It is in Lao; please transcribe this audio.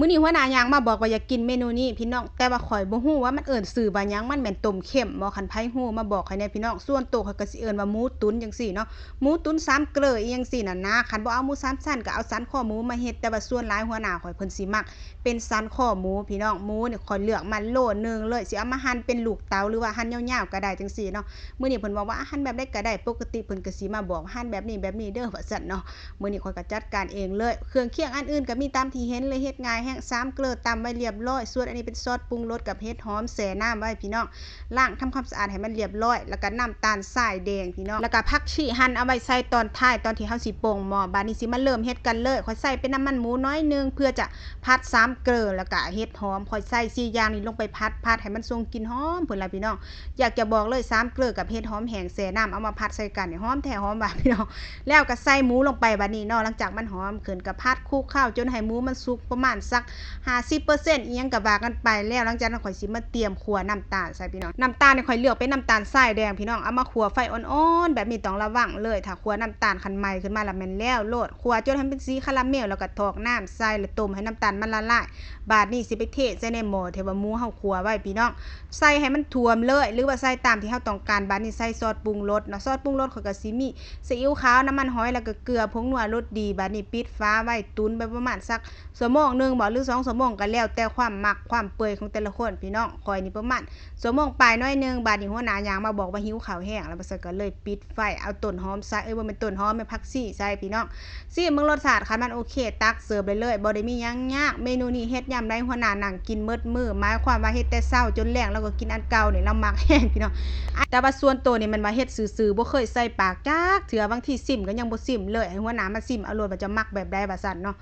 ມື້ນີ້ຫົວໜ້າຍ່າງມາບອກວ່າຢາກກິນເມນູນີ້ພີ່ນ້ອງ, ແຕ່ວ່າຂ້ອຍບໍ່ຮູ້ວ່າມັນເອີ້ນຊື່ວ່າຫຍັງ, ມັນແມ່ນຕົ້ມເຄັມບໍ່? ຄັນໃຜຮູ້ມາບອກຂ້ອຍແດ່ພີ່ນ້ອງ. ສ່ວນໂຕຂ້ອຍກໍຊິເອີ້ນວ່າໝູຕຸ໋ນຈັ່ງຊີ້ເນາະ, ໝູຕຸ໋ນສາມເກືອອີ່ຫຍັງຊີ້ນັ້ນນະ. ຄັນບໍ່ເອົາໝູສາມຊັ້ນກໍເອົາສັນຄໍໝູມາເຮັດ, ແຕ່ວ່າສ່ວນຫຼາຍຫົວໜ້າຂ້ອຍເພິ່ນຊິມັກເປັນສັນຄໍໝູພີ່ນ້ອງ. ໝູນີ້ຂ້ອຍເລືອກມາໂລໜຶ່ງເລີຍ, ຊິເອົາມາຫັ່ນເປັນລູກເຕົ໋າ ຫຼືວ່າຫັ່ນຍາວໆກໍໄດ້ຈັ່ງຊີ້ເນາະ. ມື້ນີ້ເພິ່ນບອກວ່າ ອາ ຫັ່ນແບບໃດກໍໄດ້, ປົກກະຕິເພິ່ນກໍຊິມາບອກ ຫັ່ນແບບນີ້ແບບນີ້ເດີ ວ່າຊັ້ນເນາະ. ມື້ນີ້ຂ້ອຍກໍຈັດການເອງເລີຍ. ເຄື່ອງຄຽງອັນອື່ນກໍມີຕາມທີ່ເຫັນເລີຍ, ເຮັດງ່າຍແຮງ. ສາມເກືອຕຳໄວ້ລຽບລ້ອຍ, ສ່ວນອັນນີ້ເປັນຊອສປຸງລົດກັບເຫັດຫອມແຊ່ນ້ຳໄວ້ພີ່ນ້ອງ, ລ້າງທຳຄວາມສະອາດໃຫ້ມັນລຽບລ້ອຍ, ແລ້ວກໍນ້ຳຕານຊາຍແດງພີ່ນ້ອງ, ແລ້ວກໍຜັກຊີຫັ່ນເອົາໄວ້ໃສ່ຕອນທ້າຍ ຕອນທີ່ເຮົາຊິປົ່ງໝໍ້. ບາດນີ້ຊິມາເລີ່ມເຮັດກັນເລີຍ. ຂ້ອຍໃສ່ເປັນນ້ຳມັນໝູໜ້ອຍໜຶ່ງ ເພື່ອຈະຜັດສາມເກືອ ແລ້ວກໍເຫັດຫອມ. ຂ້ອຍໃສ່ສີ່ຢ່າງນີ້ລົງໄປຜັດ ຜັດໃຫ້ມັນສົ່ງກິ່ນຫອມພຸ້ນລະພີ່ນ້ອງ. ຢາກຈະບອກເລີຍ ສາມເກືອກັບເຫັດຫອມແຫ້ງແຊ່ນ້ຳ ເອົາມາຜັດໃສ່ກັນນີ້ ຫອມແທ້ຫອມວ່າພີ່ນ້ອງ. ແລ້ວກໍໃສ່ໝູລົງໄປບາດນີ້ເນາະ. ຫຼັງຈາກມັນຫອມຂຶ້ນ ກໍຜັດຄຸກເຂົ້າຈົນໃຫ້ໝູມັນສຸກປະມານສັກຫ້າສິບເປີເຊັນ ອີ່ຫຍັງກໍວ່າກັນໄປ. ແລ້ວຫຼັງຈາກນັ້ນຂ້ອຍຊິມາຕຽມຂົ້ວນ້ຳຕານໃສ່ພີ່ນ້ອງ. ນ້ຳຕານນີ້ຂ້ອຍເລືອກເປັນນ້ຳຕານຊາຍແດງພີ່ນ້ອງ, ເອົາມາຂົ້ວໄຟອ່ອນໆແບບນີ້ ຕ້ອງລະວັງເລີຍ. ຖ້າຂົ້ວນ້ຳຕານຄັນໄໝ້ຂຶ້ນມາລະແມ່ນແລ້ວໂລດ. ຂົ້ວຈົນໃຫ້ມັນເປັນສີຄາຣາເມວ ແລ້ວກໍຖອກນ້ຳໃສ່ ແລ້ວຕົ້ມໃຫ້ນ້ຳຕານມັນລະລາຍ. ບາດນີ້ຊິໄປເທໃສ່ໃນໝໍ້ທີ່ວ່າໝູເຮົາຂົ້ວໄວ້ພີ່ນ້ອງ, ໃສ່ໃຫ້ມັນຖ້ວມເລີຍ ຫຼືວ່າໃສ່ຕາມທີ່ເຮົາຕ້ອງການ. ບາດນີ້ໃສ່ຊອສປຸງລົດເນາະ, ຊອສປຸງລົດຂ້ອຍກໍຊິມີຊີອິ້ວຂາວ, ນ້ຳມັນຫອຍ ແລ້ວກໍເກືອ ຜົງນົວ ລົດດີ. ບາດນີ້ປິດຝາໄວ້ ຕຸນໄປປະມານສັກຊົ່ວໂມງໜຶ່ງບໍ ຫຼືສອງຊົ່ວໂມງ ກໍແລ້ວແຕ່ຄວາມມັກຄວາມເປື່ອຍຂອງແຕ່ລະຄົນພີ່ນ້ອງ. ຂ້ອຍນີ້ປະມານຊົ່ວໂມງປາຍໜ້ອຍໜຶ່ງ. ບາດນີ້ຫົວໜ້າຍ່າງມາບອກວ່າຫິວເຂົ້າແຮງແລ້ວ ວ່າຊັ້ນ ກໍເລີຍປິດໄຟ ເອົາຕົ້ນຫອມໃສ່ ເອີ ບໍ່ແມ່ນຕົ້ນຫອມ ແມ່ນຜັກຊີໃສ່ພີ່ນ້ອງ. ຊີມເບິ່ງລົດຊາດ ຄັນມັນໂອເຄ ຕັກເສີບໄດ້ເລີຍ ບໍ່ໄດ້ມີຫຍັງຍາກ. ເມນູນີ້ເຮັດຍາມໃດຫົວໜ້ານັ່ງກິນໝົດມື້ ໝາຍຄວາມວ່າເຮັດແຕ່ເຊົ້າຈົນແລງ ລາວກໍກິນອັນເກົ່ານີ້ ລາວມັກແຮງພີ່ນ້ອງ. ແຕ່ວ່າສ່ວນໂຕນີ້ແມ່ນວ່າເຮັດຊື່ໆ ບໍ່ເຄີຍໃສ່ປາກຈັກເທື່ອ, ບາງທີຊິມກໍຍັງບໍ່ຊິມເລີຍ ໃຫ້ຫົວໜ້າມາຊິມເອົາໂລດວ່າຈະມັກແບບໃດ ວ່າຊັ້ນເນາະ.